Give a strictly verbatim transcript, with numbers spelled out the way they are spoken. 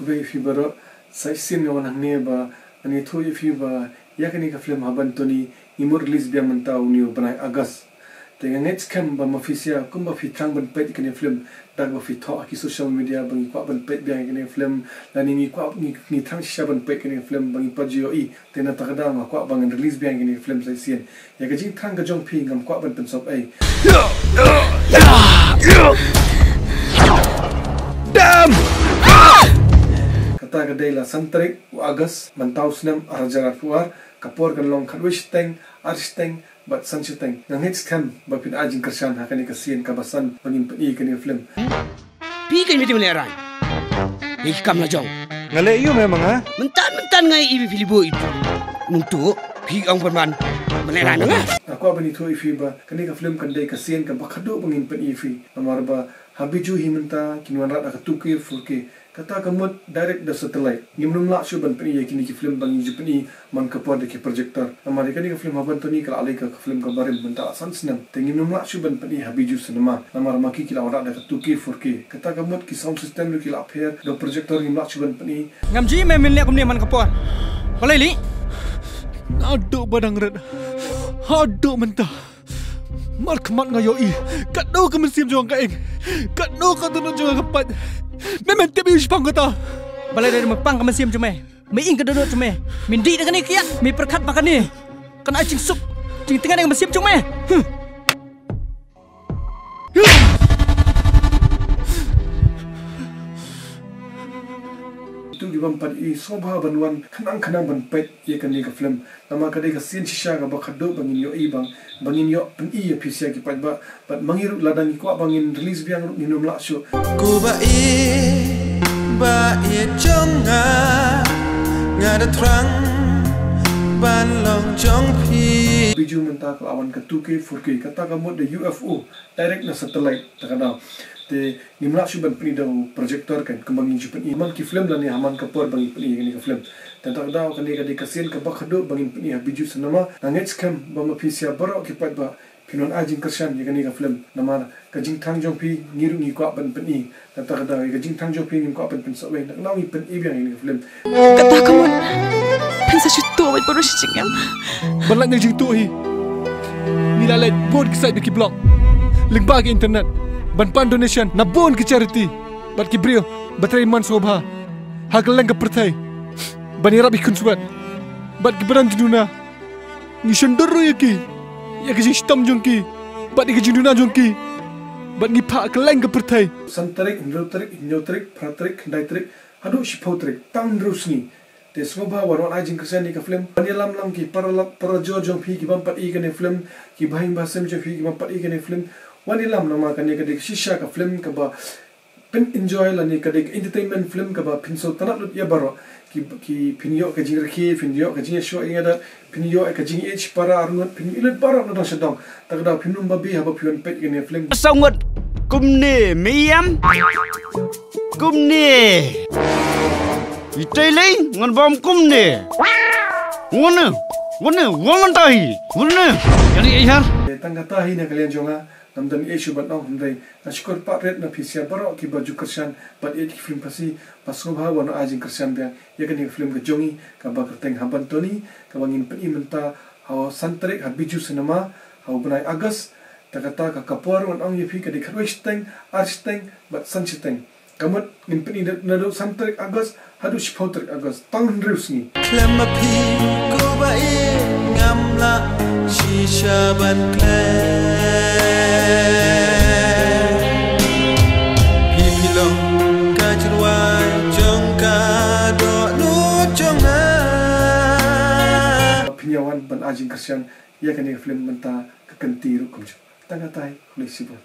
Ba ïa phi baroh, sa shisien nga wan hangne ba ngan ïathuh ïa phi ba ïa kane ka film Haban Tony ngi mut release biang mynta une u bnai August. Te nga ngeit skhem ba ma phi sha kumba phi thrang ban peit ïa kane film, da kaba phi thoh ha ki social media ba ngi kwah ban peit biang ïa kane film, lane ngi kwah, ngi, ngi thrang shisha ban peit kane film ba ngi pat ju ïohi. Te na kata ka daw nga kwah ba ngan release biang ïa kane film sa shisien. Ïa ka jingthrang ka jong phi ngam kwah ban pynsop ei. Damn! Kata ka dei la san tarik u August mynta u snem ar hajar arphew ar, ka por kan long khatwei shiteng, ar shiteng bad san shiteng. Nga ngeit skhem ba phin ai jingkyrshan ha kane ka sien kaba san ba ngin pyni ïa kane film. Phi ka meeting lehrain. Ngi kam la jong. Nga leh ïa me ma nga. Mynta mynta nga ïa phi li boi. Nungtu phi ong pynban. Lehrain nga. Nga kwah ban ïathuh ïa phi ba kane ka film kan dei ka sien kaba khadduh ba ngin pyni ïa phi. Namar ba ha Bijou hi mynta kin wanrah da ka two K four K. Kata ka mut direct da satellite. Ngim nym lah shuh ban pyni ïa kine ki film ba ngi ju pyni man ka por da ki projector. Namar ïa kane ka film Haban Tony ka la leit ka film kaba rim mynta la san snem. Te ngim nym lah shuh ban pyni ha Bijou cinema. Namar ma ki ki la wanrah da ka two K four K. Kata ka mut ki sound system ruh ki la pher, da projector ngim lah shuh ban pyni. Ngam ju ïohi me mynta kumne man ka por. Balei lei? Naduh ba dang rit haduh mynta. Markhmat nga ïohi katno ka mynsiem jong nga ka ing, katno ka dohnud jong nga ka pait. Me men tip ïa u shipang kata. Balei dei me pang ka mynsiem jong me? Me ing ka dohnud jong me. Men dih da kane ka kiad, me pyrkhat ba kane kan ai jingsuk jingtngen ïa ka mynsiem jong me. Hmm. Itu ki bym pat i sngewbha ban wan khnang khnang ban peit ïa kane ka film. Namar ka dei ka sien shisha kaba khadduh ba ngin ïohi bang, ba ngin ïoh pyni ïa phi sha ki paidbah. Bad ma ngi ruh lada ngi kwah ba ngin release biang ruh ngin ym lah shuh. Ko ba ïeit, ba ïeit jong nga, nga da thrang ban long jong phi. Bijou mynta ka la wan ka two K four K, kata ka mut da U F O, direct na satellite, ta ka daw. Te ngim lah shuh ban pyni da u projector kan, kumba ngin ju pyni man ki film lane ha man ka por ba ngin pyni ïa kane ka film. Te ta ka daw kane ka dei ka sien kaba khadduh ba ngin pyni ha Bijou cinema. Nga ngeit skhem ba ma phi sha baroh ki paidbah phin wan ai jingkyrshan ïa kane ka film. Namar ka jingthrang jong phi ngi ruh ngi kwah ban pyni. Te ta ka daw ïa ka jingthrang jong phi ngim kwah ban pynsawei. Nang nang ngi pyni biang ïa kane ka film. Kata ka mut phin sa shu tuh bad baroh shi jingim. Ban lait na jingtuh hi ngi la leit bun ki site bad ki blog lyngba ki internet ban pan donation na bun ki charity bad ki briew ba trei man sngewbha ha kylleng ka pyrthei ban ïarap ïa ki khun swet bad ki badan jingduna. Ngi shon dur ruh ïa ki ïa ka jingshitom jong ki bad ïa ka jingduna jong ki bad ngi phah kylleng ka pyrthei. San tarik, hynriew tarik, hynñiew tarik, phra tarik, khyndai tarik haduh shiphew tarik, tang hynriew sngi. Te sngewbha wan wan ai jingkyrshan ïa ka film. Wan ïalam lang ki para lok para jor jong phi ki bym pat i kane film, ki bahaïing bahasem jong phi ki bym pat i kane film. Wan ïalam namar kane ka dei shisha ka film kaba phin enjoy lane ka dei ka entertainment film kaba phin sngewtynnat lut ïa baroh. Ki, ki phin ïoh ka jingrakhe, phin ïoh ka jingïashoh ïa nga da, phin ïoh ka jingïeit para arngut, phin ïoh lut baroh na dong sha dong. Ta ka daw phin ym babe haba phi wan peit kane film. Sa ngut kumne me ïam. Kumne. Itei lei ngan bam kumne. Ngone, ngone, ngone tahi. Ngone. Kali ai har. Tang kata hi na ka liang jong nga. Ngam don ei shuh ban ong hynrei nga sngewkyrpad rit na phi sha baroh kiba ju kyrshan bad ïeit ki film Khasi ba sngewbha wan ai jingkyrshan biang ïa kane ka film ka jong ngi kaba kyrteng Haban Tony kaba ngin pyni mynta ha san tarik ha Bijou Cinema ha u bnai August. Ta kata ka por wan ong ïa phi ka dei khatwei shiteng, ar shiteng bad san shiteng. Ka mut ngin pyni naduh san tarik August haduh shiphew tarik August, tang hynriew sngi. Khlem ma phi ko ba ïeit ngam lah shisha ban klet. Phi phi long ka jingrwai jong ka dohnud jong nga. Phin ïa wan ban ai jingkyrshan ïa kane ka film mynta ka kynti ruh kumjuh. Tang katai, khublei shibun.